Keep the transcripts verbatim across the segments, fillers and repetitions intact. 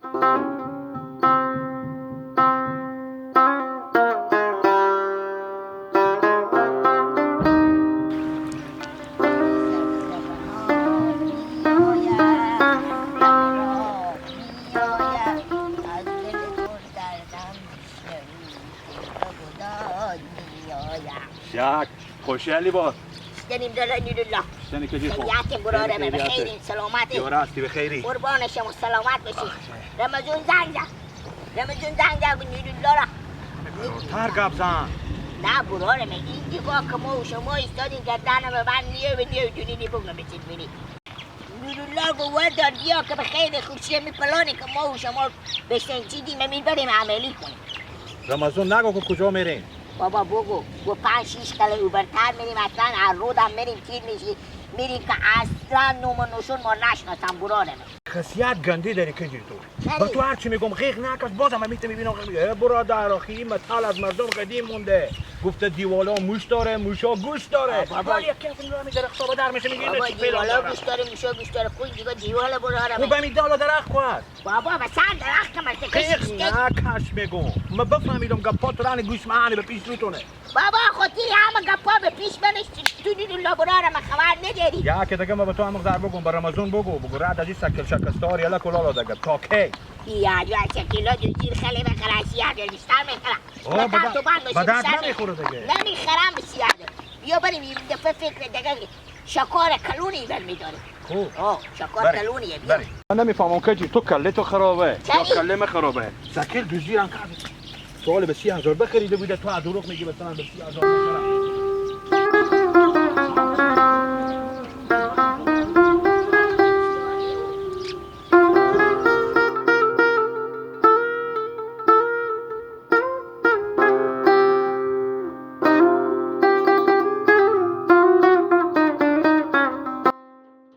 شک. خوشی علی باد. شکنیم دل نورالله. شکنی کجی خو. خیریت برادر، خیریت. بخیرین، سلامتی. دیوار هستی بخیری. قربان شما، سلامت باشی. آخه. رمضان زنگ زد. رمضان زنگ زد، گفت نورالله را. تر گپ زن. نه برادر، من این دیگه که ما و شما ایستادیم گردن به بند نیه و نیه دونی نی بگم بچید بینی. نورالله گو ور دار بیا که به خیر خوشی می پلانی که ما و شما بشتن چی دیم، می بریم عملی کنیم. رمضان نگو که کجا میرین؟ بابا بگو، گو پنج شیش کله اوبرتر میریم، اصلاً هر رودم میریم، چی میشی؟ میریم که اصلاً نام و نشون ما نشناسم برادر. خاصیت گندی داری که جیر تو. چرا؟ با تو هر چی می‌گم غیق نکش، بازم هم می‌تونی ببینم غیق می‌گه. اه، برادر، آخی این متل از مردم قدیم مونده. گفته دیوالا موش داره، موشا گوش داره. آه، بابا. ولی یکی از این رو می‌ذاره، خب در می‌شه می‌گه اینو بابا، چی پیدا دیوالا داره؟ گوش داره، موشا گوش داره. کوی دیگه دیوالا برو آرامه. خب همین دالا درخت خواهد. بابا، بس هم درخت که مشته غیق کشیده. نکش می‌گم. من بفهمیدم گپا تو رانی گوش مهنی به پیش روتونه. بابا، خودی همه گپا به پیش منش تو نورالله برادر، من خبر نداری. یا که دیگه ما به تو هم زر بگم، به رمضان بگو، بگو رد از این سکل شکستار یلا کلالا دیگه. تا کی؟ یا، یا، شکیلا دو زیر خیلی به خلاصی ها دو بیشتر می‌خرم. آه، به به درد، تو بند باشی، به درد بیشتر نمی‌خوره دیگه. نمی‌خرم بسیار. بیا بریم این دفعه فکر دیگه شکار کلونی برمی‌داریم. خوب. آه، شکار بله. کلونیه، بیا. بله. من نمی‌فهمم کجی تو کله تو خرابه. چی؟ یا کله من خرابه. شکل دو زیر هم کرد. سوال به سی هزار بخریده بوده، تو از دروغ می‌گی مثلاً به سی هزار بخرم.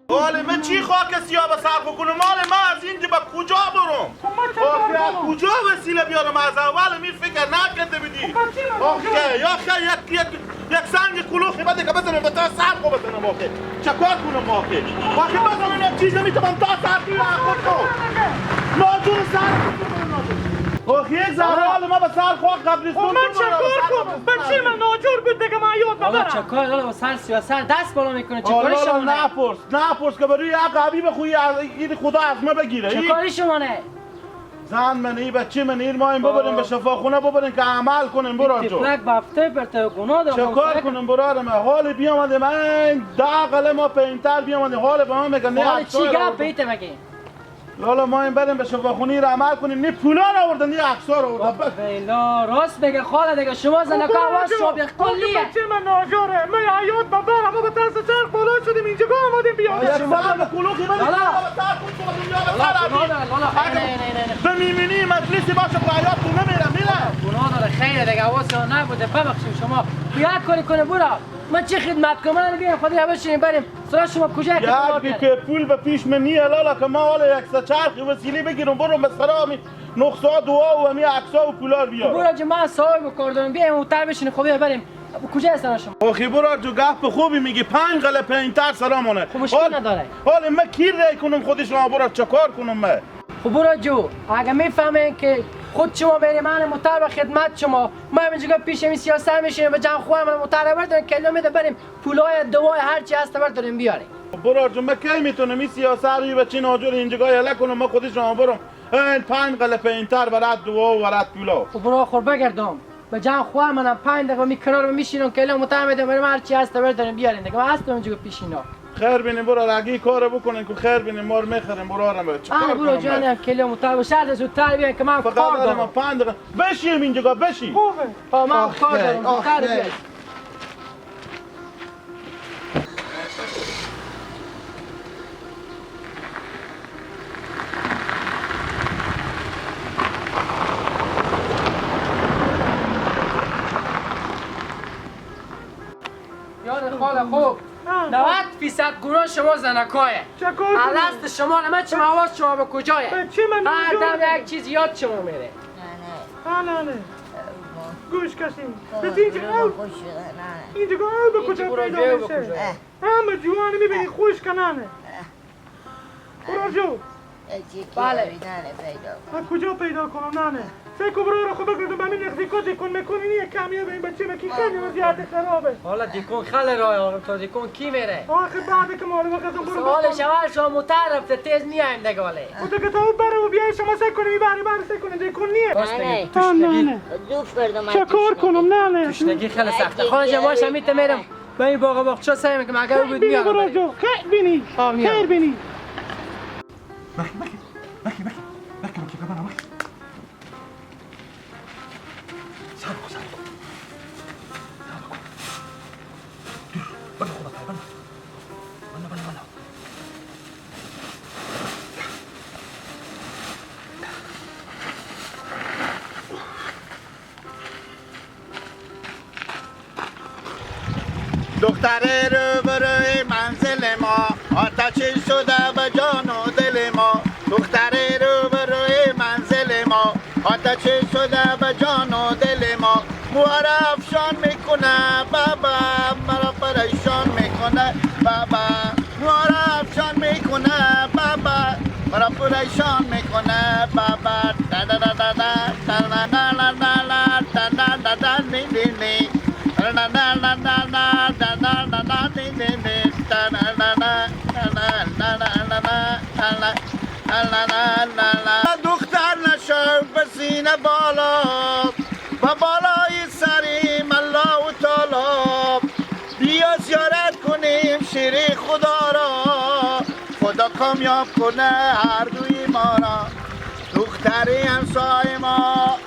حال من چی خاک سیاه به سر خو کنم؟ حال من از این به کجا برم؟ خب من چه کار آخه از کنم؟ کجا وسیله بیارم؟ از اول می فکر نکرده بودی. خب من چی کنم؟ آخه، آخه، یک، یک، یک سنگ کلوخی بده که بزنم به تا سر خو بزنم آخه. چه کار کنم آخه؟ آخه بزنم یک چیز نمی‌تونم تا سر خو خود خو. ناجور سر خو. آخه یک ذره حال ما به سر خو قبرستون خب من چه کار کنم؟ به چی من ناجور بود دیگه من یاد ببرم؟ چه کار؟ حالا به سر سیاه سر دست بالا می‌کنه. چه کاری شما نه؟ نپرس. نپرس که بروی حق ابی بخوی، از این خدا از ما بگیره. چه این کاری شما نه؟ زن من، این بچه من، این ما این ببریم به شفاخونه، ببریم که عمل کنیم، برار جو. تفلک بفته بر تو گناه دارم. چه کار کنم برار من؟ حال بیامده من ده قله ما پینتر بیامده، حال به من میگه نه حال چی عکسای گپ رو بیته مگه؟ لالا ما این بریم به شفاخونی رو عمل کنیم، نه پولا رو آوردن، نه عکسا رو آوردن. بس. بیلا، راست میگه خاله دیگه، شما زنکا آواز شما بی کلیه. بچه من ناجوره، من حیات ببر، اما به ترس چرخ بالا شدیم، اینجا آمدیم بیاد. آیا شما به کلوخی من لالا. لالا، گناه داره، لالا. نه، نه، نه، نه. به میمینی مجلسی باشه، با حیات تو نمیره، میره. گناه داره، خیلی دیگه، حواس نبوده، ببخشید شما. یک کاری کنه برو. من چی خدمت کنم؟ من بیام خودی بشینیم بریم. سر شما کجا که یک که پول به پیش من نیه لالا که ما حالا یک سه چرخ وسیله بگیرم برم به سرامی نقصا دعا و همی عکسا و پولار بیارم. برو جو، من صاحب کار دارم، بیایم هتل بشینیم، خب بیا بریم. کجا هستن شما؟ آخی برار جو، گپ خوبی میگی، پنج قله پینتر سلامونه. خب مشکل نداره. حال من کی ری کنم خودش، برار چه کار کنم من؟ خب برو جو، اگه می‌فهمین که خود شما بریم، من متر به خدمت شما، من اینجا پیش این سیاست می‌شینم، به جان خواهر من متر برداریم، کلو می‌ده بریم، پولای دوای هر چی هست برداریم بیاریم. خب برو جو، من کی می‌تونم این سیاست روی بچه ناجور اینجا یله کنم، من خودی شما برم، این پنج قله پینتر برات دعا و برات پولا. خب برو خور بگردم. به جان خواهر منم پنج دقیقه می کنار میشینم، کلو متر می‌دم، بریم هر چی هست برداریم بیارین دیگه. من هستم اینجا پیش اینا. خیر بینیم برار، اگه این کار بکنین که خیر بینیم، ما رو می‌خریم برار. چه کار کنم برو جان؟ کلو متر به شرط زودتر بیان که من کار دارم. پنج دقیقه بشیم اینجا، بشی. خوبه. آه، من کار دارم، زودتر بیان. یار خال خوب. نود فیصد گناه شما زنکایه. چه کار کنم؟ الست شما نمه چه آواز شما به کجایه؟ به چی من هر دم یک چیز یاد شما میره. نه، نه. نه، نه. گوش کسی. به چی اینجا او؟ اینجا او به کجا پیدا می‌شه؟ همه جوان می‌بینی خوش کننه. برو جو. بله. از کجا پیدا کنم ننه؟ سعی کن برو رو خود بگردم، همین نقضی کن دیکن می‌کنی نیه کمیه به این بچه مکی خیلی وضعیت خرابه. حالا دیکن خیلی راه آورم، تا دیکن کی میره؟ آخه بعد که ما رو بگردم برو سوال بگردم. شوال شما موتر رفته تیز نیایم دگاله. او دیگه تا او بره و بیای شما سعی کنی، بره، بره سعی کنی، دیکن نیه. راست میگی، نه، نه. تشنگی. نه، نه. چه کار کنم؟ نه، نه. تشنگی خیلی سخته. خانه جان، باشه، می‌ته میرم. به این باغ باغچه سعی می‌کنم، اگر بود بینی میارم برو بریم. جو، خیر بینی. آه، میارم. خیر بینی. بکی، بکی، بکی، بکی، بکی، بکی، بکی، بکی. سر بکن، سر بکن. سر بکن. دور، بله خدا، بله. بله، بله، بله. دختر روبروی منزل ما، آتشی شده به جان و دل ما. دختر روبروی منزل ما، آتشی شده به جان و دل ما. موهارا افشان می‌کنه بابا، مرا پریشان می‌کنه بابا. موهارا افشان می‌کنه بابا، مرا پریشان می‌کنه بابا. دختر نشو به سینه بالا، به بالای سر ملا و طالب. بیا زیارت کنیم شیر خدا را، خدا کامیاب کنه هر دوی ما را. دختر همسایه ما،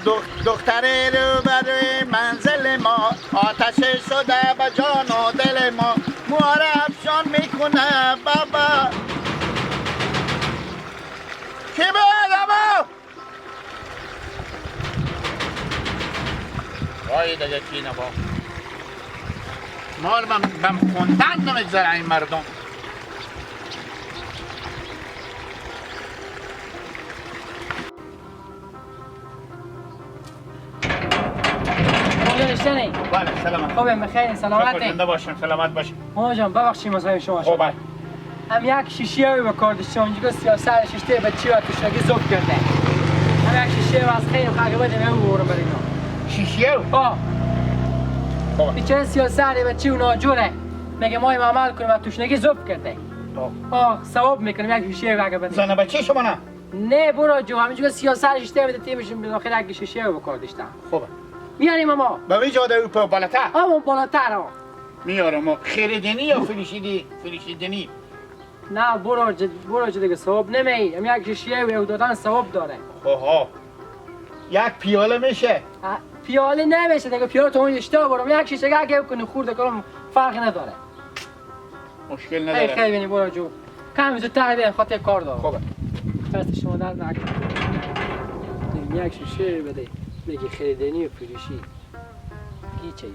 دخ-، دختر روبروی منزل ما، آتش شده به جان و دل ما. موهارا افشان می‌کنه بابا. کی بود اما؟ وای دگه کی نبا. مال من بم خوندن نمیگذاره این مردم. کجا نشتنی؟ بله، سلامت. خوبه، بخیر، سلامته؟ شکر، زنده باشین، سلامت باشین. ماما جان، ببخشید مزاحم شما شدم. خب، بله. هم یک شیشه ای به کار داشتم، اونجا سیاه سر شیشه بچی و تشنگی زوب کرده. هم یک شیشه ای از خیلی خاگه بده، من ببرم برای اینا. شیشه ای؟ آه. خب. بیچاره سیاه سر بچی و ناجوره. میگه ما این عمل کنیم و تشنگی زوب کرده. آه. آه، ثواب می‌کنیم، یک شیشه ای اگه بده. زن بچه شما نه؟ نه برو جو، همینجور سیاه سر شیشه بده، تیمشون به داخل یک شیشه ای به کار داشتم. خوبه. میاریم اما. به وی جاده او په بالاتر؟ آه، اون بالاتر ها. میارم. خیریدنی یا فروشیدی؟ فروشیدنی. نه، برو جد-، برو جد دیگه ثواب نمی‌ای. هم یک شیشه و دادن ثواب داره. خب، ها. یک پیاله می‌شه؟ اه، پیاله نمی‌شه دیگه، پیاله تو اون اشتباه برم. یک شیشه اگه کنی خورده کنم فرق نداره. مشکل ای نداره. خیلی بینی برو جو. کم زودتر بیاین، خاطر کار دارم. خوبه. دست شما درد نکنه. یک شیشه بده. میگی خریدنی و فروشی. هیچه یا.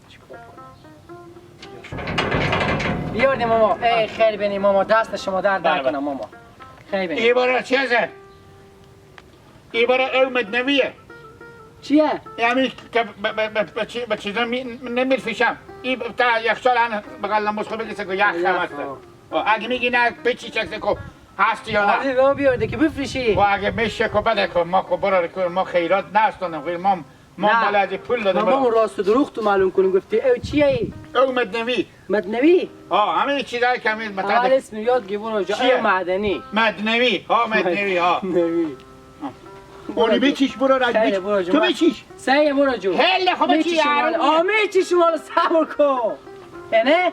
چیکار کنم؟ بیاردیم ماما. ای خیر بینی ماما، دست شما درد بله، بله. نکنه ماما. خیر بینی. ای برا چیزه؟ ای برا او مدنویه. چیه؟ یعنی که ب-، ب-، ب-، ب-، چی-، به چیزا می-، نمی‌فروشم. ای ب-، تا یخچال ان بغل نموز خود بگیسه که یخ یخ، هم هست. آه. آه، اگه میگی نه، به چی چکسه کو هست یا نه؟ آره، رو بیارده که بفروشی. و اگه می‌شه کو بده کو، ما کو برار کو، ما خیرات نستانم، خیر ما، ما نه. بالا از پول داده ما برار. با راست و دروغ تو معلوم کنیم، گفتی او چیه ای؟ او مدنوی. مدنوی؟ آه، همه چیزایی که همین متعدد. اول اسم یاد گیبون رو جا، چیه؟ او معدنی. مدنوی، ها، مدنوی، ها. مدنوی. آه. اونی بچیش برو راج خیلی بچ-، برو جو. تو بچیش. سعی برو جو. هله خب بچی می‌چی شما یارو. آه، می‌چی شما رو صبر کو. یعنی؟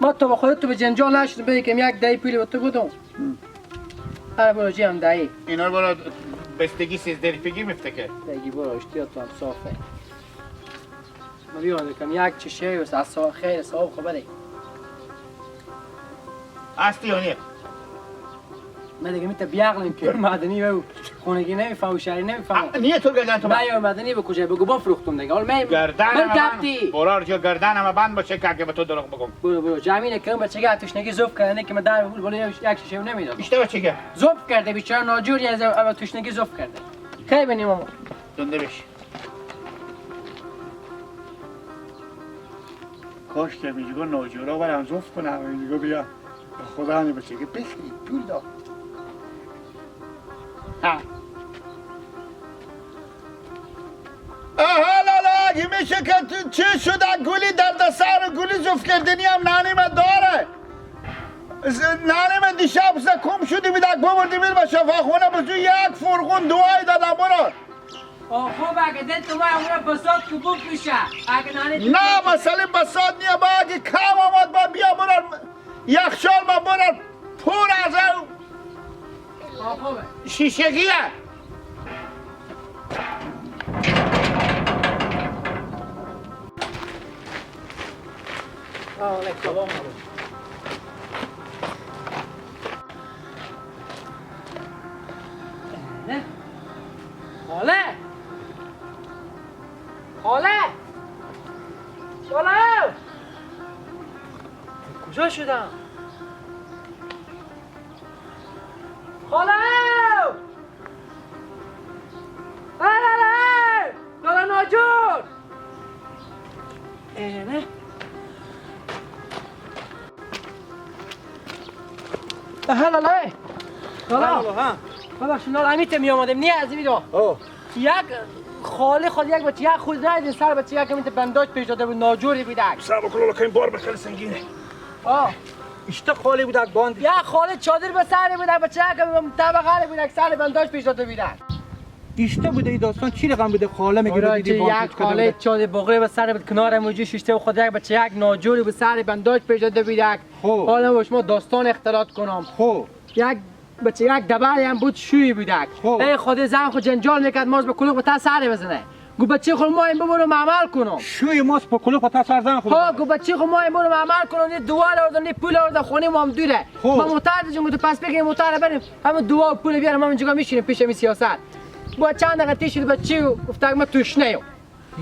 ما تو با خودت تو به جنجال نشدیم، بگی که یک دهی پولی به تو بدم. هم. هر برو جی هم دهی. اینا برو بستگی سیزده روپیگی میفته که. بگی برو، اشتیا تو هم صافه. ما بیان کم یک چی شی و از سوا-، خیر صاحب خبری. هستی یا نیه؟ من دیگه می‌ته بیاغلم که معدنی و خونگی نمی‌فهم و شهری نمی‌فهم. آه، نیه تو گردن تو بند. من یا معدنی به کجا بگو بفروختم دیگه. حالا من گردن من من بند. کپتی. برار جو گردن همه بند باشه که اگه به تو دروغ بگم. برو، برو. جمینه که اون بچگی تشنگی زوف کرده که من در پول بالا یک، یک شیشه نمی‌دادم. اشته بچگی؟ زوف کرده بیچاره ناجوری از اول تشنگی زوف کرده. خیلی بینیم اما. زنده بشی. کاش که میگو ناجورا ور انزوف کنه، میگو بیا. به خدا، همی بچه که بخری، پول دا. ها. آها لالا، اگه میشه که تو چی شده؟ گولی درد سر و گولی زوف کردنی هم نانی من داره. ز-، نانی من دیشب ز کم شدی بودک، ببردی بیر به شفاخونه، بزو یک فرغون دوایی دادم برار. آه، خب، اگه دل تو ما امورا بساط که بپوشه. اگه نانی تو نه، مسئله بساط نیه، با اگه کم آمد، با بیا برار. یخچال ما برار پر از او آه، خوبه. شیشگیه. سلام علیکم. سلام علیکم. نه. خاله. خاله. خاله. کجا شدم؟ خاله! هلاله! لالا ناجور! اه، نه. هلاله! لالا! هلاله، ها. ببخش، لالا، امیت می آمدیم، نیه از این رو. آه. یک خاله خود یک بچه، یک خود رای دین سر بچه، یک امیت بنداج پیش داده بود، ناجوری بودک. صبر کن لالا، کمی بار بخیلی سنگینه. آه. اشته خاله بودک باندی. یا خاله چادر به سر بودک، بچه یک هم طبق حاله بودک، سر بنداج پیش داده بودک. اشته بوده ای داستان چی رقم بوده؟ خاله میگه برای دیدی چی باندی یک چی کده خاله بوده؟ چادر بغلی به سر بود، کنار موجی شیشته و خود یک بچه یک ناجوری به سر بنداج پیش داده بودک. خب. حالا با شما داستان اختلاط کنم. خب. یک بچه یک دبلی هم بود، شوی بودک. خب. ای خودی زن خود جنجال می‌کرد، ماست به کلوخ به تا سر بزنه. گو بچه خود ما این ببرم عمل کنم. شوی ماست به کلوخ به تا سر زن خود ها، بزنه. گو بچه خود ما این ببرم عمل کنم. نی دوال آورد، نی پول آورد، خونه ما هم دوره. خب. ما موتر دیدیم، گفت پس بگیم موتر بریم. همون دوا و پول بیارم، همون جگا می‌شینیم پیش می سیاست. با چند دقیقه تیش شد، بچه گفتک ما توش نیو.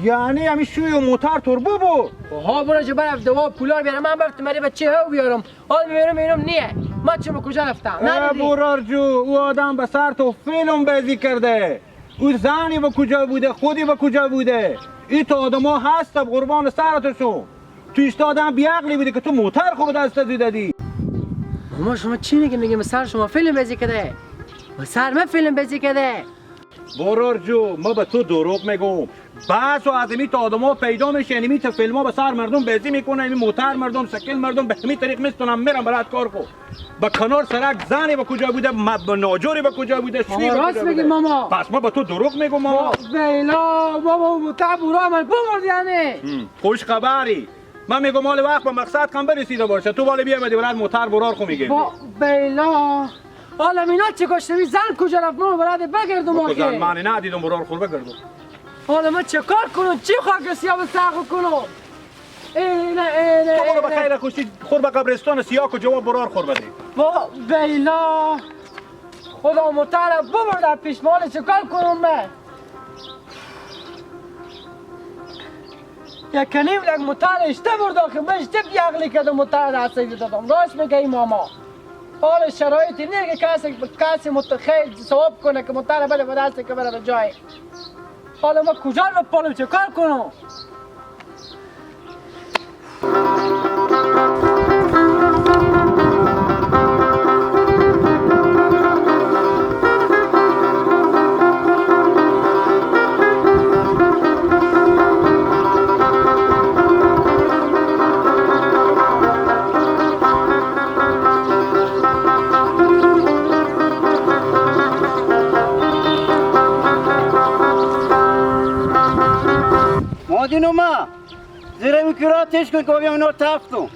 یعنی همی شوی و موتر تور ببر؟ ها، برو جو برف دوا پولار بیارم، من برفتم مری بچه هو بیارم. حال می‌بینم اینم نیه. ما چه به کجا رفتم؟ اه، نه دیدی؟ برار جو، او آدم به سر تو فیلم بازی کرده. او زنی به کجا بوده، خودی به کجا بوده. ای تو آدما هست، به قربان سرت شو. تو ایشته آدم بی‌عقلی بودی که تو موتر خو به دست از دادی. ماما، شما چی میگی؟ میگی به سر شما فیلم بازی کرده. به سر من فیلم بازی کرده. برار جو، ما به تو دروغ میگم؟ بعض و از امیت آدما پیدا می‌شه، امیت فیلما به سر مردم بازی می‌کنه، امی موتر مردم، سکل مردم، به همی طریق می‌ستونم می‌رم برات کار کو. به کنار سرک زنی به کجا بوده، م-، به ناجوری به کجا بوده، شوی ماما، به راست کجا میگی بوده. ماما. پس ما به تو دروغ میگم ماما؟ بیلا، بابا، موتر برار من بمرد یعنی. هم، خوش خبری. من می‌گم حال وقت به مقصد کم برسیده باشه، تو بالا بیامدی برات موتر برار خو می‌گیری. با-، بیلا. حالا مینا چی گشته؟ زن کجا رفت؟ ما برات بگردم آخه. زن من ندیدم، برار خور بگردم. حالا من چه کار کنم؟ چی خاک سیاه به سر خو کنم؟ ای نه، ای نه، تو برو ای به نه. خیر خوشی خور به قبرستان سیاه کو، جواب برار خور بده. با-، بیلا. خدا موتر ببر در پیش ما، حالا چه کار کنم من؟ یک کنیم یک موتر اشته برد آخه، من اشته بی‌عقلی کردم، موتر دست دادم. راست میگه ای ماما. حال شرایطی نیه که کسی، کسی مت-، خیلی ثواب کنه که موتر بده به دست که بره به جای. حالا ما کجا رو پالم، چه کار کنم؟ مادینو ما زیر می کرا تیش کن که بابی اونا تفتم.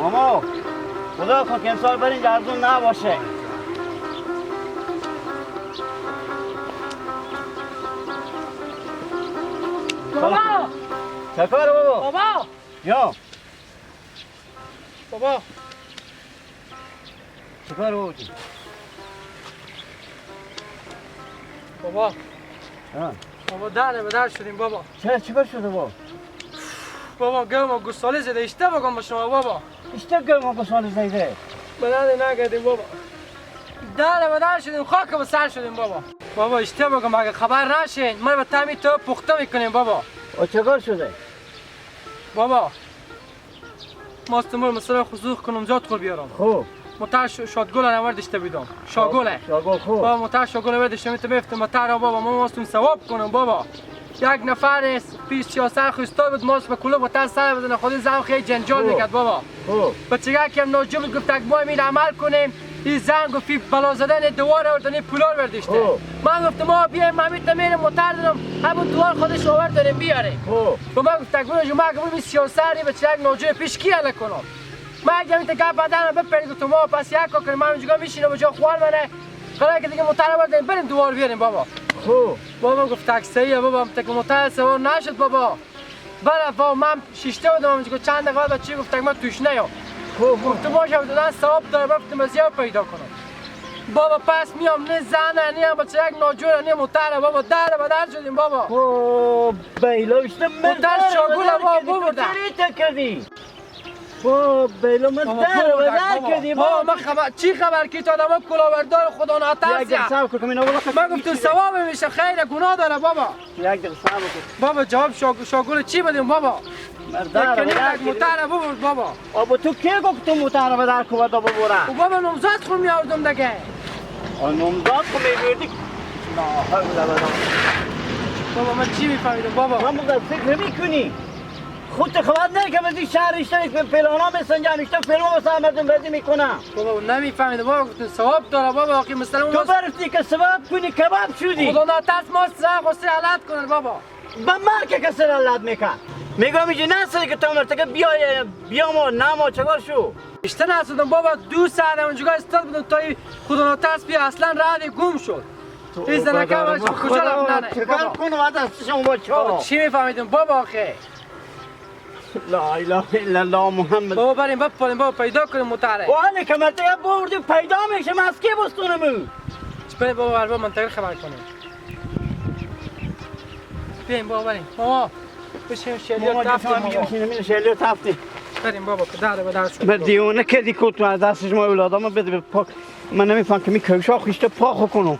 ماما، خدا کن که امسال برنج ارزون نباشه. بابا! چه کاره بابا؟ بابا! یا. بابا! چیکار بودی؟ بابا. ها. بابا، دره به در شدیم بابا. چرا، چیکار شده بابا؟ بابا، گرم و گوساله زده، اشته بگم به شما بابا. اشته گرم و گوساله زده. به درد نگردیم بابا. دره به در شدیم، خاک به سر شدیم بابا. بابا، اشته بگم، اگه خبر نشین، ما به تمی تو پخته می‌کنیم بابا. و چیکار شده؟ بابا، ما استمر مثلا خصوص کنم جات خور بیارم. خب. متر ش-، شادگل رو وردشته بیدم. شاگله. شاگل، خب. بابا، متر شاگل وردشته می‌تم، می‌فتم متر را بابا، ما ماستم ثواب کنم بابا. یک نفر است، پیش سیاست خو ایستاد بود، ماست به کلوب متر سر بزنه، خودی زن خیلی جنجال خب. می‌کرد بابا. خب. بچگه که هم ناجو بود، گفت: «اگه ما امیر عمل کنیم.» این زن گفت: «این بلا زدن دوار آورد، این پولار وردشته.» خب. من گفتم: «ما بیایم، من می‌تونم می‌رم متر دارم، همون دوار خودش آورد داریم بیاره.» خب. و من گفتم: «برو جو، من اگه بودم این سیاست ری بچگه یک ناجو پیش کی حل کنم؟» من اگه می‌تونم گپ بدنم بپری، گفتم: «ما پس یک کار کنیم، من اونجا می‌شینم، اونجا خوار منه.» قرار که دیگه متر آورد داریم، بریم دوار بیاریم بابا. خب. بابا گفت: «تک صحیحه بابا، هم تک متر سوار نشد بابا.» بله، با من شیشته بودم، همینجور که چند دفعه بچه گفتن من توش نیام. خب، خب. گفته باشه، دادن ثواب داره، بفتم از یه پیدا کنم. بابا، پس میام، نه زنه، نه هم بچه، یک ناجوره، نه متره، بابا، در به در شدیم، بابا. خب، بیلا، اشته من متر در شاگول به در بابا کردی، تو ببردن. چری تکردی؟ خب، بیلا، من بابا، در به ببردن، در بابا. کردی، بابا، بابا. من خبر، چی خبر کی تو آدم کلاوردار خدا ناترسی؟ یک دقیقه صبر کن، اینا والا من گفتم ثواب می‌شه، خیر گناه داره، بابا. یک دقیقه صبر کن. بابا، جواب شاگ-، شاگل چی بدیم بابا؟ مردم یک کلیمه در یک متر ببرد بابا. آبا، تو کی گفت تو متر به در کوبه دا ببره؟ و بابا، نامزد خو می‌آوردم دگه. آ، نامزد خو می‌بردی؟ لا حول ولا قوة. بابا، من چی می‌فهمیدم بابا؟ من بگم فکر می‌کنی؟ خود تو خبر نه‌ای که بزی شهر اشته، فلانا به سنجان اشته، فلان واسه مردم بزی می‌کنه. بابا، نمی‌فهمیدم بابا، گفتم ثواب داره بابا، آخی مثلاً تو اون برفتی که ثواب کنی، کباب شدی. خدا ناترس ما سر خو سر حالت کنه بابا. به مرگ کسی را لد می‌کن. می‌گم اینجا نسل که تو مرتکه بیا، بیا ما، نه ما، چگار شو؟ اشته نسودم بابا، دو ساعت اونجا استاد بودم تا این خدا ناترس بیا، اصلاً رد گم شد. این زنکه برادر، باش من کجا خدا رفت؟ نه، نه، چیکار بابا. کنم از دست شما بچه‌ها؟ بابا، چی می‌فهمیدم بابا آخه؟ لا اله الا الله محمد. بابا، بریم بپالیم بابا، پیدا کنیم متره. و حالی که مرتکه بردیم پیدا می‌شه، من از کی بستونم او؟ بریم بابا، بر بابا منطقه خبر کنیم. بیایم بابا، بریم. ماما، بشیم شیلیو ماما، تفتیم، جسمم ماما. می‌گم شیلیو تفتیم. بریم بابا، که دره به در شد. من دیونه کردی که تو از دست شما اولادامو بده به پاک. من نمی‌فهم که می کفشا خیشته پاک کنم.